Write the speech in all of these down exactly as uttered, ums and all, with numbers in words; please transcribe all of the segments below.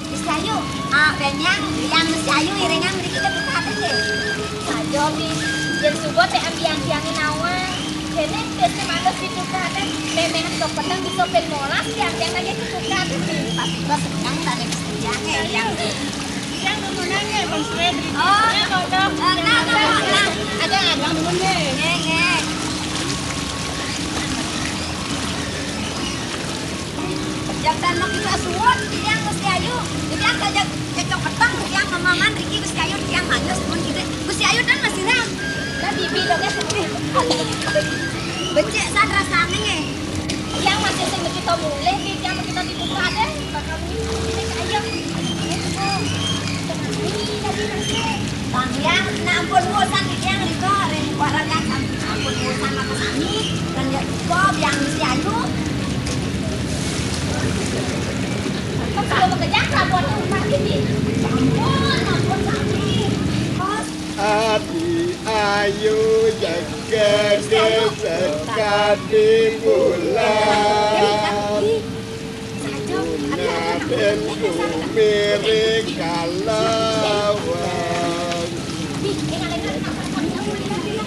Gusti Ayu, ah, benjang, tiang Gusti Ayu iringang mriki ka tukadé nggih. Saja, Bi. Yén suba té ambiang tiangé nawang. Déné wis manut di tukadé, mémé ento peteng bisa ping molas tiang-tiang nagih di tukadé, Bi. Pas tiba seneng tadi Gusti tiangé, tiang. Tiang numunang nggih, Bang Sri. Oh, eh, kodok. Eh, nah, nah, nah. Ada, ada. Tiang numun nggih. Nggih, nggih. Jam tan mah kita suwun, tiang Gusti Ayu. Jadi angka jag cocok peteng, tiang mamaman riki Gusti Ayu, tiang manyus pun gitu. Gusti Ayu dan masih nang. Dan bibi dongnya sedih. Becik san rasanya. Tiang masih sing begitu mulih, tiang begitu dibuka deh. Bakal ini, ini ayo. Ini, ini, ini, ini. Bang Hyang, nah ampun bosan di tiang riko, ring waragan sam-, ampun bosan apa sami, kan ya riko, biang Gusti Ayu. Kan kalau bekerja, perabotan rumah ini. Ampun, ampun sami. Kos. Adi ayu jaga gesek kadi bulan. Saja, Raden Kumiring kalawan.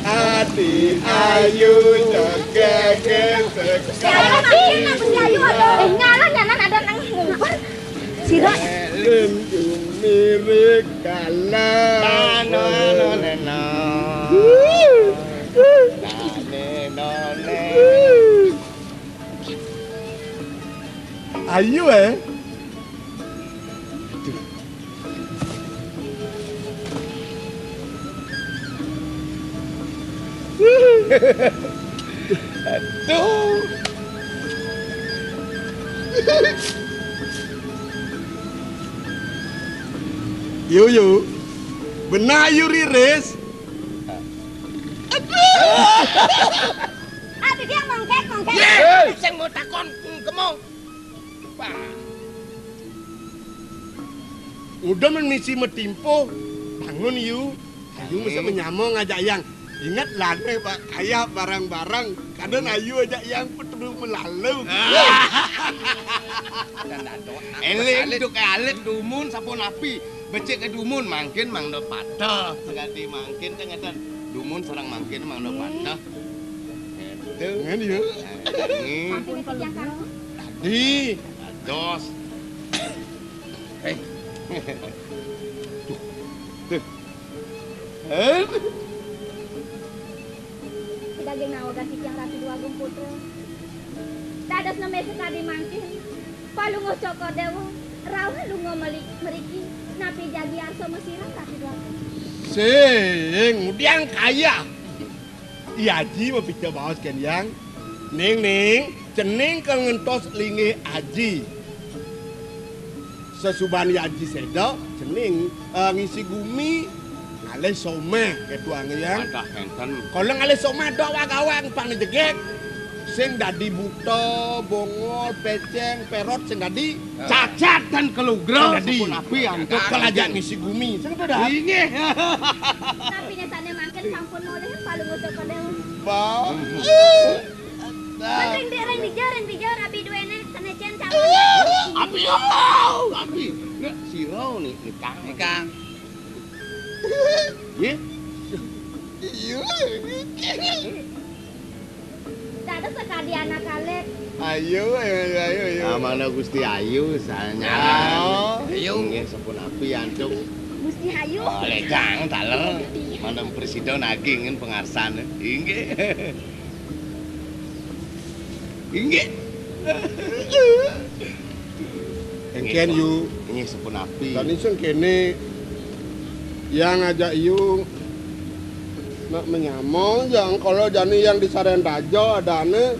Adi ayu jegege sekali. Eh, ngalah nyanan ada nang ngumpet. Sira. Raden Kumiring kalawan. Nano, nano, neno. Nane, none. Ayu, eh. Aduh. Yu, yu. Benar yu riris. Aduh. Adi dia mangkek, mangkek. Ye, sing mau takon kemo. Wah. Udah men misi metimpo, bangun yu. Ayu mesti menyamo ngajak yang. Ingat lah deh, Pak, ayah barang-barang. Kadang ayu ajak yang petudu melalu. Ah. Eling duk alit dumun sapunapi. Becik ke dumun mangkin mangda pateh. Sekali mangkin kan ngeten. Dumun sareng mangkin mangda pateh. Ngeten. Ngen ya. Nggih. Sampun ketiga kali. Tadi. Dos. Eh. Tuh. Tuh. Eh. Daging nawegan titiang Ratu Déwa Agung Putra. Dados nembe sekadi mangkin, Palungguh Cokor Déwa rauh lunga meli-, mriki napi jagi arsa masirah Ratu Déwa Agung. Sing ngudiang kaya. I Aji mapica baos kén Hyang. Ning, Ning, cening kal ngentos linggih aji. Sesubané aji séda, cening, eh, ngisi gumi, ngalih soméh, kéto anggéang. Wadah, kénten. Kala ngalih soméh, dok wagawang pang jegég. Sing dadi buta, bongol, pécéng, pérot, sing dadi cacat dan kelugra. Sing dadi sapunapi antuk kal ajak ngisi gumi. Sing to, Dah? Inggih. Napiné sané mangkin sampun molih, Palungguh Cokor Déwa. Ba. Kan ring di, ring dija, ring dija, rabi duéné, sané cén calon. Abi, oh, abi. Nek sira ni, nikang. Nikang. Nggih. Iya. Dados sakadi anak alit. Ayu, ayu, ayu, ayu. Amana Gusti Ayu, sanya. Oh. Ayu. Nggih, sapunapi antuk. Gusti Ayu. Oh, lejang taler. Mantep presida nagingin pangarsan. Inggih. Inggih. Kénkén, Yu. Inggih, sapunapi. Jani sing kéné, yang ngajak Yu nak menyama, yang kala jani yang di Sarén Daja adané,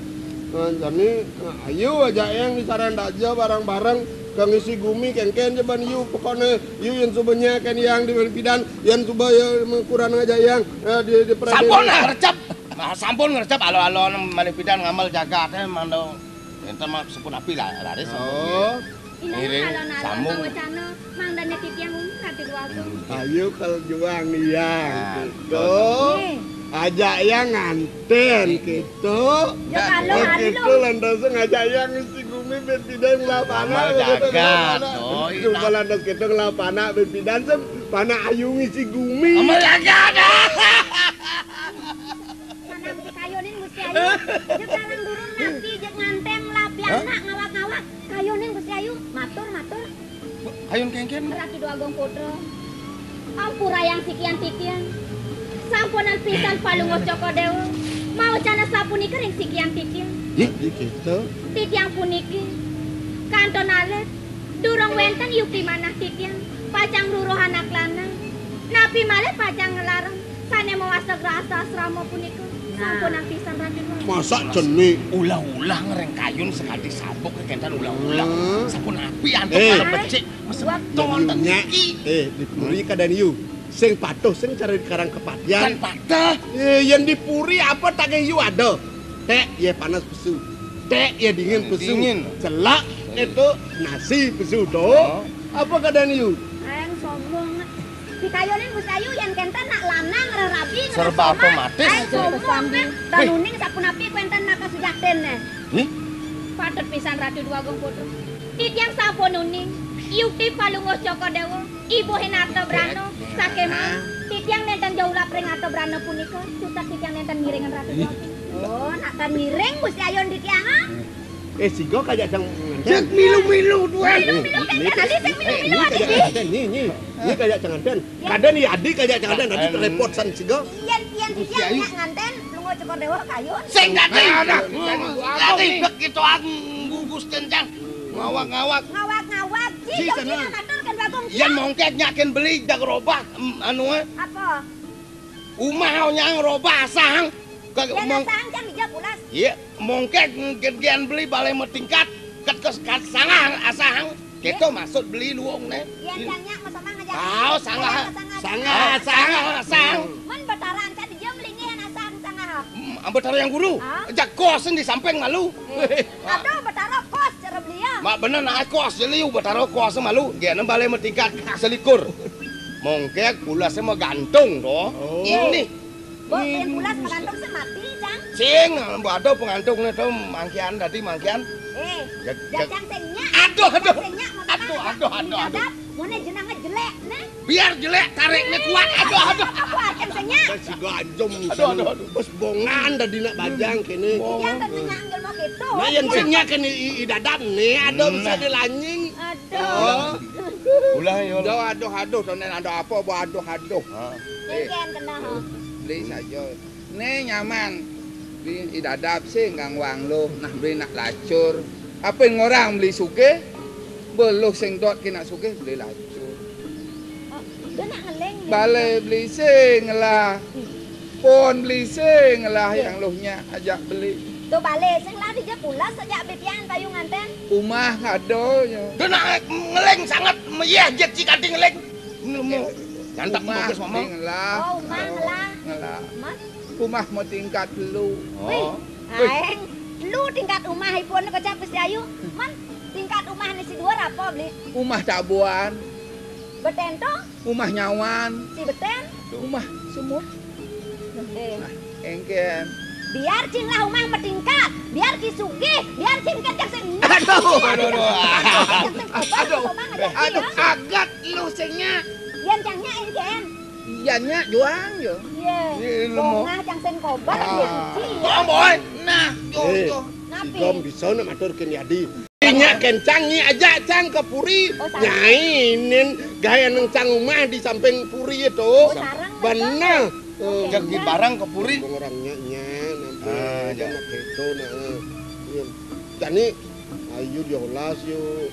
nah, jani, nah, ayu ajak yang di Sarén Daja bareng-bareng ka ngisi gumi, kénkén ja ban Yu, pokokné Yu yén suba nyaken yang di pidan, yén suba ya mengkuran ngajak yang, eh, di, di Pradé. Sampun lah, ngrecep. Nah, sampun ngrecep alo-alo malih pidan ngamel jagaté mangda énten mah sapunapi lah, raris sampun. Oh. Inggih, ngiring alon-alon sambung. Mawacana, mangdané titiang umi Ratu Déwa Agung. Ayo kal juang yang. Nah, gitu. Nggih. Ajak yang nganten gitu. Ya, kalau oh, anu. Gitu, lantas ngajak yang ngisi gumi ben pidan ngelah panak, ngamel begitu, jagat, ngelah panak. Oh, iya. Cuma lantas gitu ngelah panak ben pidan sem, panak ayu ngisi gumi. Ngamel jagat. Manang kayunin Gusti Ayu, jeg dalang durung napi, jeg nganten lah pianak ngawag-ngawag. Kayunin Gusti Ayu, matur, matur. Kayun kénkén? Ratu Déwa Agung Putra. Ampurayang sikian titiang. Sampunang pisan Palungguh Cokor Déwa. Mawacana sapunika ring sikian titiang. Ih, gitu. Titiang puniki kantun alit, durung wénten yukti manah titiang, pacang ngruruh anak lanang. Napi malih pacang nglarang sané mawasta grasa asrama punika. Nah. Sampunang pisan, Raden Wali. Masa cenik? Ulah-ulah ngreng kayun sakadi sabuk kénten ulah-ulah. Hmm. Sapunapi antuk eh. Para becik mesemeton wonten niki. Eh, di puri kadén yu. Sing patuh, sing cara dikarang kepatihan. Kan patuh. Eh, yén di puri apa tagih yu ada? Ték, yé panas pesu. Ték, yé dingin pesu. Dingin. Celak itu nasi pesu to. Oh. Apa kadén yu? Aéng sombong. Dikayunin Gusti Ayu yén kénten nak lanang rerabi serba otomatis. Aéng sombong kan. Danuning sapunapi kuénten nak kasujaktiné. Nih? Patut pisan Ratu Déwa Agung Putra. Titiang sampun uning. Yukti Palungguh Cokor Déwa. Ibu Hinarta Brana, sakémaon titiang nénten ja ulap ring Arta Brana punika, cutet titiang nénten ngiringan Ratu Déwa Agung. Oh, nak tan ngiring Gusti Ayun titiang, ah? Eh, siga kajak cang nganten. Cek milu-milu tuan. Milu-milu, eh, tadi sing milu-milu, eh, adi. Kajak cang nganten, nyi, nyi. Nyi kajak cang nganten. Ya. Kadén ya adi kajak cang nganten, adi repot san siga. Yen, yen titiang nyak nganten, lunga Cokor Déwa kayun. Sing dadi. Nah, nah. Sing dadi, begitu aku gugus kencang. Ngawak-ngawak. Ngawak-ngawak. Ji, ji, dong, sana. Ji, matur kan Bagong, ji. Yén mongkék nyakin beli jag robah, em, anu, eh. Apa? Umah nyang robah asang. Ke yén mong- asang cang dija pulas. Iya, mongkék gen-, gen beli balai matingkat, ket, ket, ket sangah asang. Iya. Kéto maksud beli luung né. Yén cang nyak masomang aja. Tahu sangah. Sangah, sangah, sangah asang. Men Betara angkat dija melinggih asang sangah. Hmm, Betara Hyang Guru. Ah? Jak kos di samping malu. Eh, aduh, Betara kos cara belia. Mak bener nak kos jeliu, Betara kos malu. Gén balai matingkat selikur. Mongkék pulasé mah gantung to. Oh. Ini. Mbok yén pulas magantung sing mati, Cang. Sing, mbok ada pengantungné to mangkian dadi mangkian. Eh, jag-, jag- jajang sing nyak. Aduh, aduh. Jajang sing nyak, maksudnya aduh, aduh, aduh, aduh. Dadap, moné jenengé jelék, né. Biar jelék, tarikné kuat. Aduh, aduh. Apa acan sing nyak? Kan siga ajem. Aduh, aduh, aduh. Bos bongan dadi nak bajang kéné. Iya, kan sing nyak angel mau kéto. Nah, yén sing nyak kéné i, i dadap né, ada bisa dilanying. Aduh. Oh. Ulah, ya. Aduh, aduh, aduh, to nén ada apa, mbok aduh, aduh. Ha. Kénkén kena, ha. Beli saja. Né nyaman. Beli i dadap sing kang wang luh, nah beli nak lacur. Apa ngorang beli sugih? Beluh sing dot kena sugih beli lacur. Oh, dia nak ngeling, beli. Balai beli sing lah. Pon beli sing lah yang luh nyak ajak beli. Tuh balik, sing lari aja pulas sejak bitian payu nganten. Umah ngado nya. Tuh nak ngeling sangat, yeh, jet si kanti ngeling. Nemu. Jantak Umah bagus ngomong. Ngelah. Oh, umah ngelah. Ngelah. Mas? Umah mau tingkat lu. Wih, oh. Wih. Aeng. Lu tingkat umah ipun kocap Gusti Ayu. Man, tingkat umah ni si dua apa, Bli? Umah tabuan. Beten to? Umah nyawan. Si beten? Umah semut. Eh. Nah, engken. Biar cing lah umah metingkat, biar ki sugih, biar cing ket cang sing. Aduh, aduh, aduh. Cang sing kobar, aduh, kobar aja, aduh, iya. Agat lu sing nya. Yan cang nya engken. Iya nya juang yo. Iya. Iya, lu mau. Bongah cang sing kobar, ah, iya, iya. Boy. Nah, yo, eh, yo. Napi? Si Gom bisa nak matur ken Yadi. Nya kencang nyi aja cang ke puri. Oh, sareng. Nyai nin gaya neng cang umah di samping puri itu. Oh, sareng, bener. Bener. Oke, jadi barang ke puri. Orang nya, nya, nanti. Ah, ya. Nak itu, nah. Iya. Jani, ayu diolas yuk.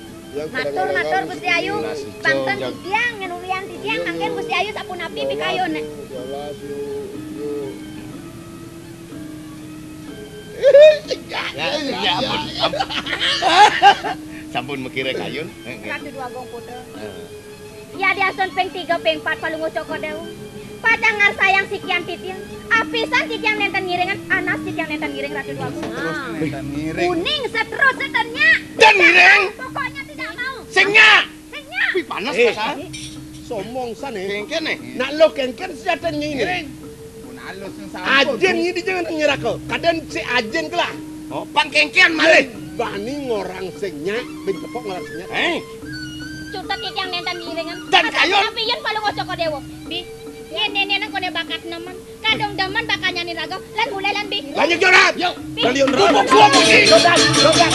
Matur, matur, Gusti Ayu. Nah, si Cong, pangten titiang, nyen ulian titiang, ayo, mangkin Gusti Ayu sapunapi pikayun. Diolas yuk, diolas yuk, yuk. Ya, ya, ampun, ampun. Sampun mikire kayun. Heeh. Ratu Dwagung Putra. Heeh. Ya diasun ping tiga, ping pat Palungguh Cokor Dewa. Pacang ngarsayang sikian titiang. Apisan titiang nenten ngiringan, anas titiang nenten ngiring Ratu Dwagung. Terus nenten ngiring. Kuning seterus seternya. Dan ngiring. Pokoknya tidak mau. Sing nya. Sing nya. Wih, panas, eh, pasan. Sombong san, eh. Kengken, eh. Nak lo kengken sejatanya ini. Ngiring. Pun alus yang sambut. Ajen ini jangan nyerah kau. Kadang si ajen kelah. Oh, pang kengken malih. Bani ngorang sing nya, bin tepok ngorang sing nya. Eh. Cutet titiang nenten ngiringan. Dan kayun. Tapi yen Palungguh Cokor Dewa. Bi, yen nene nang kone bakat nemen. Kadung demen bakal nyani raga, lan mulai lan, Bi. Lanjut, Joran. Yuk. Bi. Kalian raga. Bubuk, bubuk, Bi. Joran, Joran.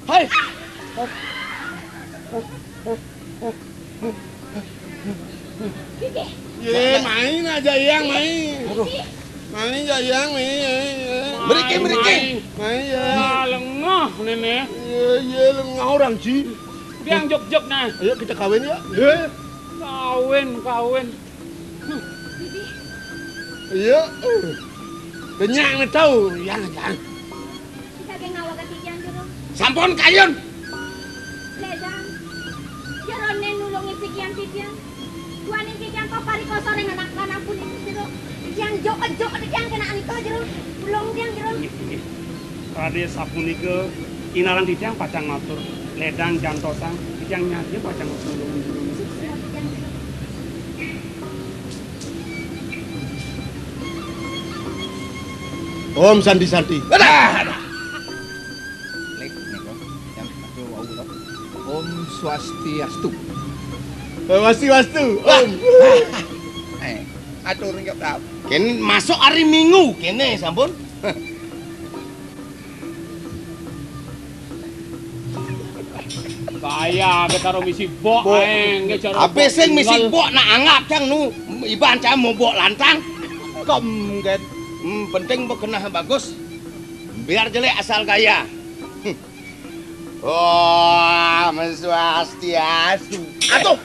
Hai. Ye, main aja yang main. Aduh. Main aja yang main. Main, main. Mriki, mriki. Main ya. Nah, lengah nene. Ye, ye, lengah orang ji. Yang jog-jog nah. Ayo kita kawin ya. Ye. Kawin, kawin. Iya. Kenyang ne tau, yang, yang. Kita ge ngawaga titiang jero. Sampun kayun. Ledang. Jero ne nulungin pikian titiang. Duaning titiang paparikosa ring anak lanang puniki jero. Titiang jok-jok titiang kena anika jero. Ulung tiang jero. Nggih, nggih. Rade sapunika inarang titiang pacang matur, ledang jantosang titiang nyadya pacang matur. Om Santi Santi. Adah, adah. Klik nika. Yang satu wau to. Om Swastiastu. Swastiastu. Om. Eh, atur nika, Prab. Ken masuk hari Minggu kene sampun. Kaya ke karo misi bok, bok. Ae, nggih, cara ape sing misi bok nak anggap cang nu iban cang mau bok lantang. Kem, ket. Hmm, penting bekenah bagus. Biar jelek asal gaya. Hmm. Oh, meswastiastu. Atuh.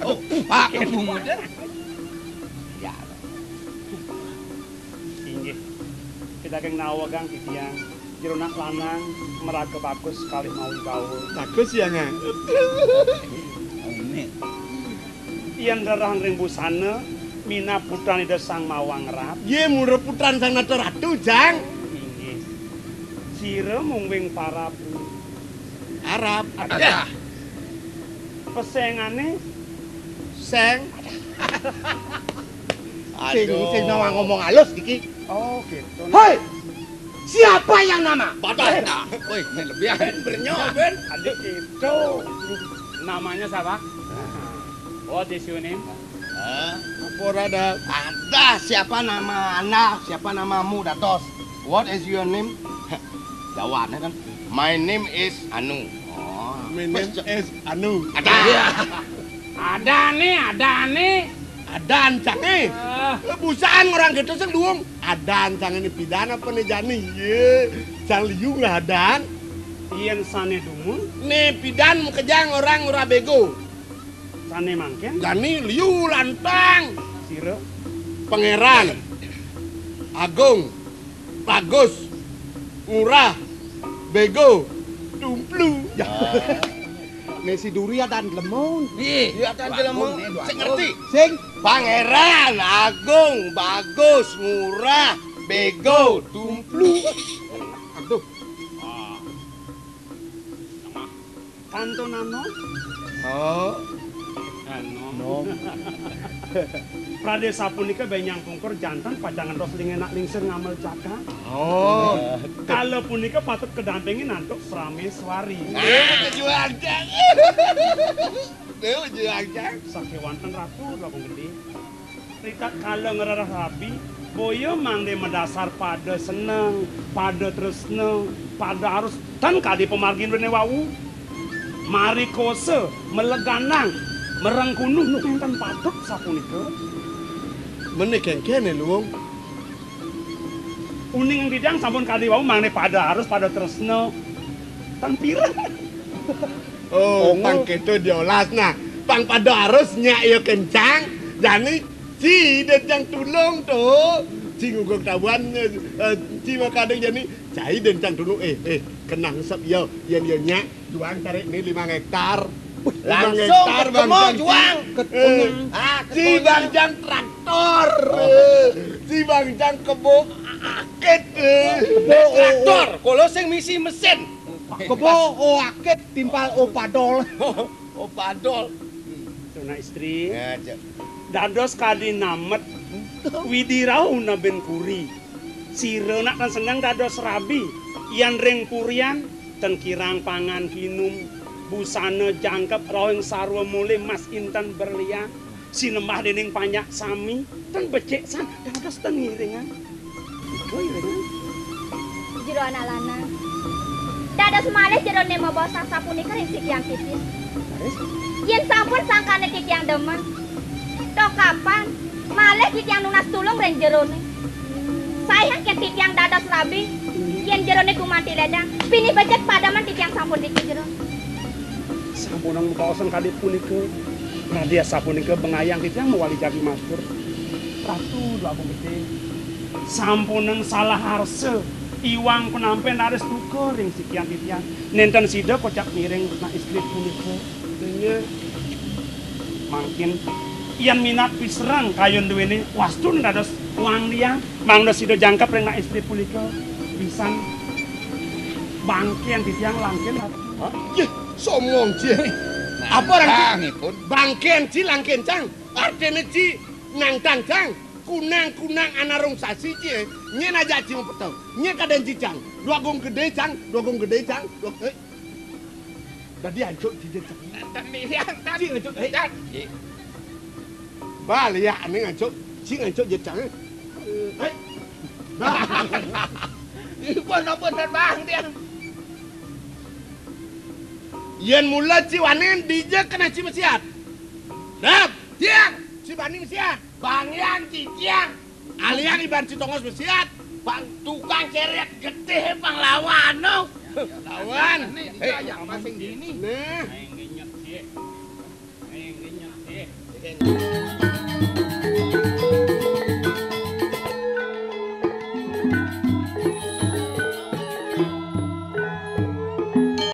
Aduh, Pak Kebungutan. Ya. Inggih. Kita keng nawegang titiang. Jero nak lanang meraga bagus kalih mawibawa. Bagus ya, Ngan. Amin. Yen rerah ring busana, minab putran Ida Sang Mawang Ratu. Ye, mura putran Sang Nata Ratu, Jang. Inggih. Sira mung wing parab. Arab. Adah. Pesengane seng. Sing, sing nama ngomong halus iki. Oh, gitu. Hei! Siapa yang nama? Padahal. Woi, ini lebih. Ben, bernyo, Ben. Adik itu. Namanya siapa? What is your name? Hah? Apa ora ada? Ada, siapa nama Anda? Siapa namamu, Datos? What is your name? Jawabannya kan, "My name is Anu." Oh, my name is Anu. Ada. Iya. Ada nih, ada nih. Adan cang eh. Ah. Busaan orang gitu sing luung. Adan cang ini pidan apa nih jani? Ye, cang liu lah adan. Yen sane dumun. Nih pidan makejang orang ora bego. Sane mangken. Jani liu lantang. Sira. Pangeran. Agung. Bagus. Murah. Bego. Tumplu. Ya. Nek si Duri adan dlemun. Iya, adan dlemun. Sing ngerti. Sing. Pangeran, Agung, Bagus, Murah, Bego, Tumplu. Aduh. Kanto nanom. Oh. Nanom. Nom. Pradé sapunika benyang pungkur janten pacang ngentos ling enak lingsir ngamel jagat. Oh. Kala punika patut kedampingin antuk Prameswari. Nah, juang, Cang. Tuh, juang, Cang. Sakéwanten Ratu, Ratu Gedé. Ritatkala ngrereh rabi, boya mangdé madasar pada seneng, pada tresna, pada arus, tan kadi pamargin rene wau. Marikosa, meleganang, merengkunuh, nénten patut sapunika. Mené kéngkéné, Luwung. Uning titiang sampun kadi wau mangdé pada arus, pada tresna. Tan pireng. Oh, pang kéto diolas. Nah, pang pada arus nyak ya kencang. Jani, ci den cang tulung to. Ci nguguk tabuhan, eh, ci makading jani. Cai den cang tulung. Eh, eh, kenang sep ya, yen ya nyak. Juang tarik ni limang hektar. Limang hektar, Bang Cang. Juang. Eh, ah, ci Bang Cang traktor. Eh, ci Bang Cang kebo akit. Eh. Traktor, kula sing misi mesin. Kebo o akit timpal o padol. O padol. Tuna istri. Ya, Cak. Dados kadi namet widirau nabin kuri. Sira nak tan seneng dados rabi, yan ring purian, ten kirang pangan kinum, busana jangkep, rauhing sarwa mule mas inten berlian, sinembah dening panjak sami, ten becik san, dados ten ngiringan. Iku ngiringan. Jero anak lanang. Dados malih jerone mabosah sapunika ring titiang titiang. Yen sampun sangkane titiang demen, to kapan malih titiang nunas tulung ring jerone. Saihang ken titiang dados rabi, yen jerone gumanti ledang, pinih becik pademen titiang sampun riki jero. Sampunang mabaosan kadi punika, radia sapunika bengayang titiang mawali jagi matur. Ratu Dwagung Gedhe, sampunang salah arsa, iwang penampen raris duka ring sikian titiang. Nenten sida kocap ngiring nak istri punika. Dene mangkin yan minat pisereng kayun duwene wastun dados wang liang, mangda sida jangkep ring nak istri punika. Pisan bangken titiang langken. Hah? Yeh, somong ci. Apa rang ci? Bangken ci langken cang. Artine ci nangtang cang. Kunang-kunang anarung sasi ci. Nyen aja ci mapeteng. Nyen kaden ci cang. Dwagung Gedhe cang, Dwagung Gedhe cang. Dwag-, eh. Dadi ancuk ci cang. Tadi yang tadi. Ci ancuk, eh. Bal ya ane ngancuk. Ci ngancuk ci cang. Eh. Ipun apa dan bang tiang? Yen mula ci wani dija kena ci mesiat. Dap, tiang, ci bani mesiat. Bang yang ci tiang. Alian iban ci tongos mesiat. Bang tukang ceret getih pang lawan no. Lawan. Ini, ini, eh, yang masing gini. Nah. Ayo ngenyek, Cik. Ayo ngenyek, Cik.